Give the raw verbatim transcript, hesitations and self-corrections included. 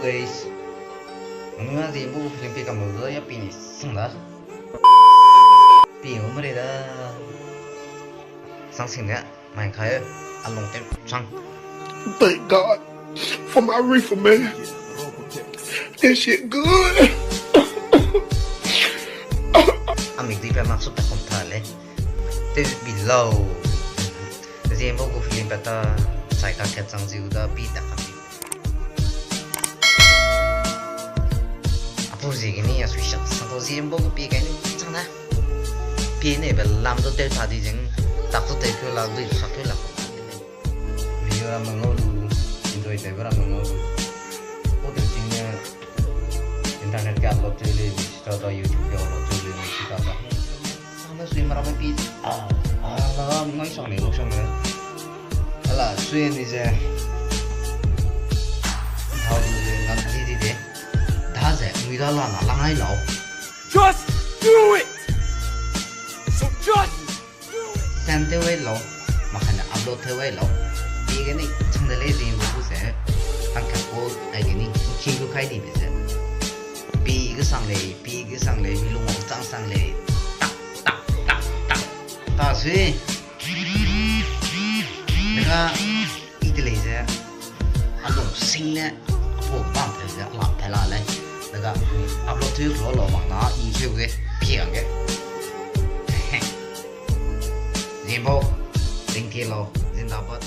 Guys, nang a Zimbo film pi kam lu da ya pi ni sang da. Pi u mare da. Sang sing ne, mai kai, a long tem sang. Thank God for my reefer, man. This shit good. A mik di pe mak su ta kum ta le. Te bi lau. Zimbo gu film pa ta, sai ta kat chang ziu da pi ta kam. Apu zi gini a sui shak sang to Zimbo gu pi kai ni chang na. Pi ne be lam do teu ta di zeng, tak to teu keu la, dui sak keu la. Video ram ngau lu, enjoy teu ram ngau lu. O teu ting ne internet ke upload teu le, Insta da YouTube ke upload teu le, Insta da. Sama sui mara pi. Ah, ah, la, ngai sang ne, ngai sang ne. Ala, sui ni ze. Thau ni ze, ngam di di de. Da ze, mui da la na, la ngai lau. Just do it! So just do it! Send te wei lau. Makane upload te wei lau. Pi ge ni, chang de lei Zimbo gu ze. Tang ka ko, ai ge ni, king gu kai di be ze. Pi ge sang lei, pi ge sang lei, mi lung wang chang sang lei. Tak, tak, tak, tak. Ta sui. Nega, i de lei ze. A lung sing ne, apu bam pe ze, a la pe la lei. Nega, upload tu lo lo mak na, i se ge, pi a ge. Zimbo, ting ti lo, zindabad.